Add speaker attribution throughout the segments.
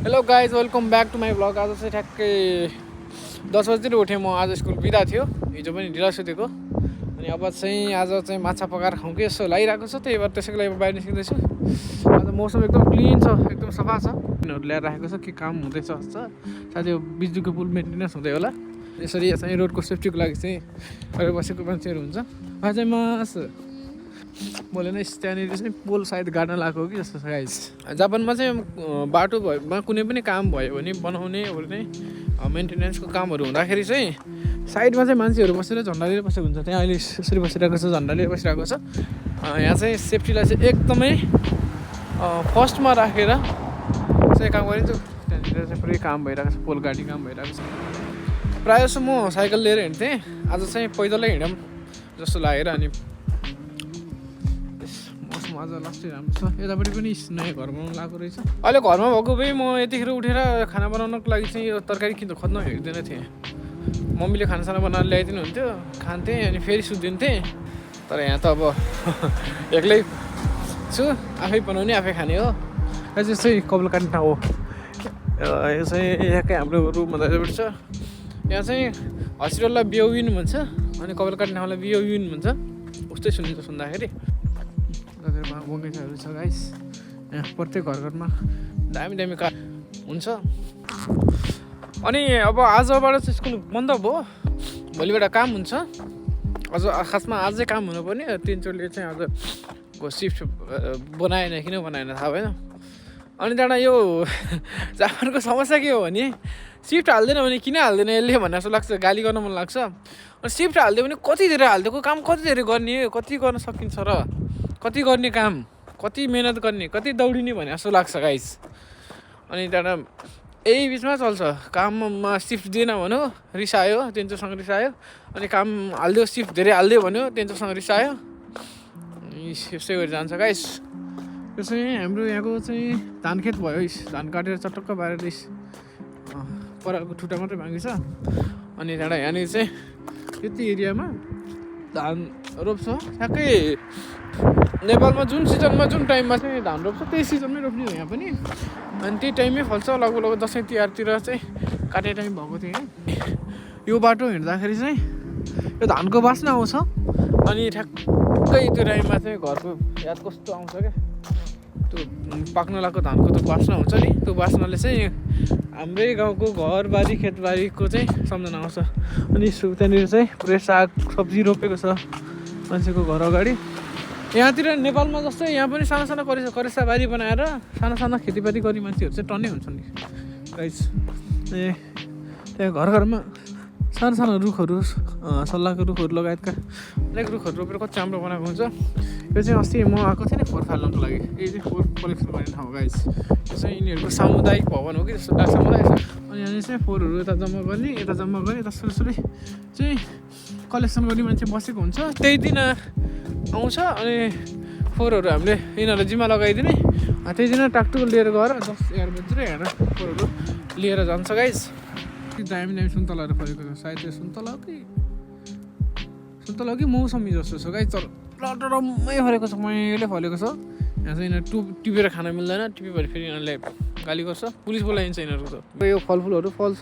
Speaker 1: Hello guys welcome back to my vlog. आज चाहिँ ठ्याक्कै 10 बजीतिर उठेँ म। आज स्कुल बिदा थियो, हिजो पनि ढिला सुतेको। अनि अब चाहिँ आज चाहिँ माछा पकाएर खाउँ कि यसो लागिरहेको छ, त्यही भएर त्यसैको लागि बाहिर निस्किँदैछु। आज मौसम एकदम क्लिन छ, एकदम सफा छ। तिनीहरू ल्याएर राखेको छ, के काम हुँदैछ साथै यो बिजुलीको पुल मेन्टेनेन्स हुँदै होला। यसरी चाहिँ रोडको सेफ्टीको लागि चाहिँ गरेर बसेको मान्छेहरू हुन्छ। आज चाहिँ मास बोलेन त्यहाँनिर चाहिँ पोल सायद गाड्न लगाएको हो कि जस्तो छ गाइस। जापानमा चाहिँ बाटो भएमा कुनै पनि काम भयो भने बनाउने ओर्ने मेन्टेनेन्सको कामहरू हुँदाखेरि चाहिँ साइडमा चाहिँ मान्छेहरू बसेर झन्डा लिएर बसेको हुन्छ। त्यहाँ अहिले यसरी बसिरहेको छ, झन्डा लिएर बसिरहेको छ। यहाँ चाहिँ सेफ्टीलाई चाहिँ एकदमै फर्स्टमा राखेर चाहिँ काम गरिन्छ। त्यहाँनिर चाहिँ पुरै काम भइरहेको छ, पोल गाडी काम भइरहेको छ। प्रायः जस्तो म साइकल लिएर हिँड्थेँ, आज चाहिँ पैदलै हिँडौँ जस्तो लागेर। अनि मौसम आज लास्टै राम्रो छ। यतापट्टि पनि नयाँ घर बनाउनु लागेको रहेछ। अहिले घरमा भएको भए म यतिखेर उठेर खाना बनाउनको लागि चाहिँ यो तरकारी खोज्न हिँड्दैन थिएँ। मम्मीले खानासाना बनाएर ल्याइदिनु हुन्थ्यो, खान्थेँ अनि फेरि सुत्दिन्थेँ। तर यहाँ त अब एक्लै छु, आफै बनाउने आफै खाने हो। यो चाहिँ कपाल काट्ने ठाउँ हो। यो चाहिँ यहाँकै हाम्रो रुममा दाजुबाट छ। यहाँ चाहिँ हस्पिटललाई बियोविन भन्छ अनि कपाल काट्ने ठाउँलाई बियोविन भन्छ, उस्तै सुनिन्छ सुन्दाखेरि। बगैँचाहरू छ गाइस। यहाँ प्रत्येक घरमा दामी दामी काठ हुन्छ। अनि अब आजबाट चाहिँ स्कुल बन्द भयो, भोलिबाट काम हुन्छ। अझ खासमा आजै काम हुनुपर्ने, तिनचोटले चाहिँ आजको सिफ्ट बनाएन, किन बनाएन थाहा भएन। अनि त्यहाँबाट यो जापानको समस्या के हो भने सिफ्ट हाल्दैन भने किन हाल्दैन यसले भन्ने जस्तो लाग्छ, गाली गर्न मन लाग्छ। अनि सिफ्ट हालिदियो भने कति धेरै हालिदिएको काम कति धेरै गर्ने, कति गर्न सकिन्छ र कति गर्ने काम, कति मेहनत गर्ने, कति दौडिने भन्ने जस्तो लाग्छ गाइस। अनि त्यहाँबाट यही बिचमा चल्छ, काममा सिफ्ट दिएन भन्यो रिसायो, तेन्चोसँग रिसायो। अनि काम हालिदियो, सिफ्ट धेरै हालिदियो भन्यो, तेन्चोसँग रिसायो। यस्तै गरी जान्छ गाइस। यो चाहिँ हाम्रो यहाँको चाहिँ धान खेत भयो। धान काटेर चटक्क पारेर परालको ठुटा मात्रै बाँकी छ। अनि त्यहाँबाट यहाँनिर चाहिँ यति एरियामा धान रोप्छ। ठ्याक्कै नेपालमा जुन सिजनमा जुन टाइममा चाहिँ धान रोप्छ त्यही सिजनमै रोप्ने हो यहाँ पनि। अनि त्यही टाइममै फल्छ। लगभग दसैँ तिहारतिर चाहिँ काट्ने टाइम भएको थियो। यो बाटो हिँड्दाखेरि चाहिँ यो धानको बास्ना आउँछ। अनि ठ्याक्कै त्यो टाइममा चाहिँ घरको याद कस्तो आउँछ क्या, त्यो पाक्न लागेको धानको त्यो बास्ना हुन्छ नि, त्यो बास्नाले चाहिँ हाम्रै गाउँको घरबारी खेतबारीको चाहिँ सम्झना आउँछ। अनि त्यहाँनिर चाहिँ पुरै साग सब्जी रोपेको छ मान्छेको घर अगाडि। यहाँतिर नेपालमा जस्तै यहाँ पनि सानो सानो करेसा बारी बनाएर सानो सानो खेतीपाती गर्ने मान्छेहरू चाहिँ टन्नै हुन्छन् नि गाइस। त्यहाँ घरमा सानो सानो रुखहरू, सल्लाहको रुखहरू लगायतका अनेक रुखहरू रोपेर कति राम्रो बनाएको हुन्छ। यो चाहिँ अस्ति म आएको थिएँ नि फोहोर फाल्नको लागि। यो चाहिँ फोहोर कलेक्सन गर्ने ठाउँ गाइस। यो चाहिँ यिनीहरूको सामुदायिक भवन हो कि जस्तो लाग्छ मलाई। अनि यहाँनिर चाहिँ फोहोरहरू यता जम्मा गर्ने यता सुरुसुरै चाहिँ कलेक्सन गर्ने मान्छे बसेको हुन्छ। त्यही दिन आउँछ अनि फोहोरहरू हामीले यिनीहरूलाई जिम्मा लगाइदिने। त्यही दिन टाकटुक लिएर गएर 10-11 बजीतिर हेरेर फोहोरहरू लिएर जान्छ गाइस। दामी दामी सुन्तलाहरू फलेको छ। सायद त्यो सुन्तला कि मौसमी जस्तो छ गाइस। टरम्मै फलेको छ, मैले फलेको छ। यहाँ चाहिँ यिनीहरू टिपेर खान मिल्दैन, टिपेपछि फेरि यिनीहरूले गाली गर्छ, पुलिस बोलाइन्छ यिनीहरूको त। यो फलफुलहरू फल्छ,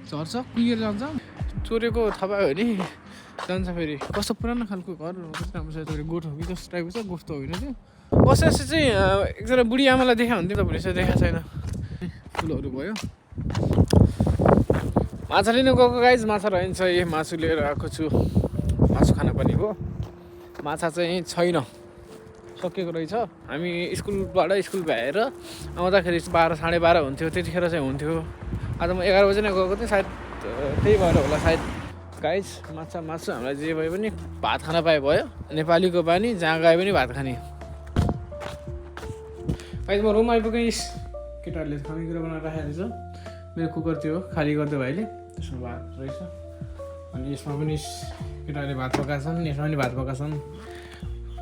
Speaker 1: झर्छ, कुहिएर जान्छ। चोरेको थाहा पायो भने जान्छ। फेरि कस्तो पुरानो खालको घर कस्तो राम्रो छ। गोठ हो कि जस्तो टाइपको छ, गोठ त होइन त्यो। बसेपछि चाहिँ एकजना बुढी आमालाई देखा हुन्थ्यो, तपाईँले चाहिँ देखाएको छैन। फुलहरू भयो। माछा लिनु गएको गाइज, माछा रहन्छ। यही मासु लिएर आएको छु, मासु खाना पनि हो। माछा चाहिँ छैन, सकिएको रहेछ। हामी स्कुल भ्याएर आउँदाखेरि 12-12:30 हुन्थ्यो, त्यतिखेर चाहिँ हुन्थ्यो। आज म 11 बजी नै गएको थिएँ, सायद त्यही भएर होला सायद गाइस। मासु हामीलाई जे भए पनि भात खान पाए भयो। नेपालीको बानी, जहाँ गए पनि भात खाने। गाइस म रुम आइपुगेँ। केटाहरूले खानेकुरा बनाएर राखेको छ। मेरो कुकर त्यो खाली गरिदियो भाइले, त्यसमा भात रहेछ। अनि यसमा पनि केटाहरूले भात पकाएछन्, यसमा पनि भात पकाएछन्।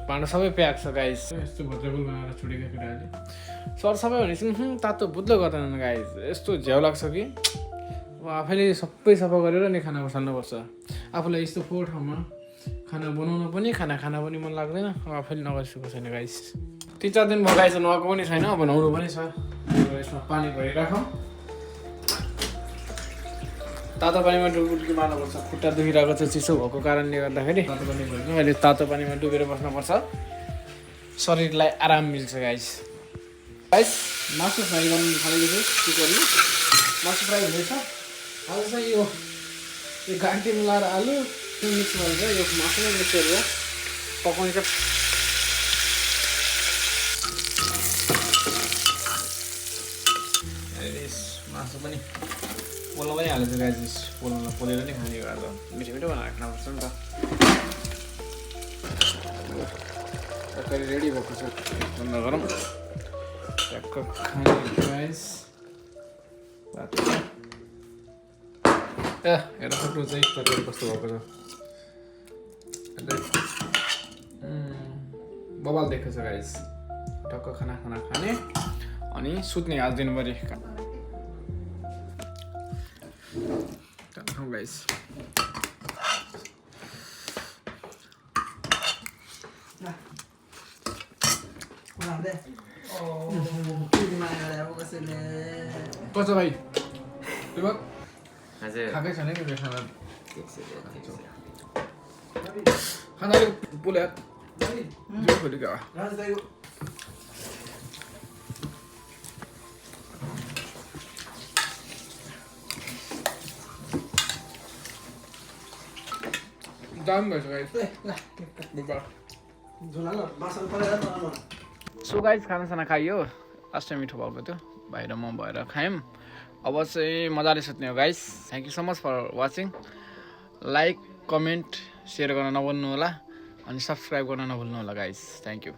Speaker 1: भाँडा सबै प्याक छ गाइस। यस्तो भद्रबुल बनाएर छोडेको केटाहरूले। सरसफाइ भनेपछि तातो बुद्ध गर्दैनन् गाइस। यस्तो झ्याउ लाग्छ कि अब आफैले सबै सफा गरेर नै खाना बसाल्नुपर्छ। आफूलाई यस्तो फोहोर ठाउँमा खाना बनाउन पनि खाना पनि मन लाग्दैन। अब आफैले नगरेको छैन गाइस। 3-4 दिन भयो गाइस नुहाएको पनि छैन अब नुहाउनु पनि छ यसमा पानी भरिराखौँ तातो पानीमा डुबुल्की मार्नुपर्छ खुट्टा दुखिरहेको छ चिसो भएको कारणले गर्दाखेरि तातो पानी भरिन्छ अहिले तातो पानीमा डुबेर बस्नुपर्छ शरीरलाई आराम मिल्छ गाइस मासु फ्राई गर्नु थालेको छु कुकरमा मासु फ्राई हुँदैछ आज चाहिँ यो घाँटी मिलाएर आलु मिक्स गरेर यो मासुमा मिक्स गरेर पकाउने मासु पनि पोल्न पनि हालेको छु गाइस पोलेर नै खाने हो आज मिठो मिठो बनाएर खानुपर्छ नि त तरकारी रेडी भएको छ बन्द गरौँ ट्याक्क खाने गाइस हेर फोटो चाहिँ तरकारी कस्तो भएको छ बबाल देखेको छ गाइस टक्क खाना खाने अनि सुत्ने आज दिनभरि गाइस कस्तो भाइ खाएकै छैन कि खाना खाना बोले खोलेको दाम भएछ गाइस सो गाइस खानासाना खाइयो लास्ट टाइम मिठो भएको थियो भाइ र म भएर खायौँ अब चाहिँ मजाले सुत्ने हो guys thank you so much for watching like comment share गर्न नभुल्नु होला अनि सब्सक्राइब गर्न नभुल्नु होला गाइस थ्याङ्क यू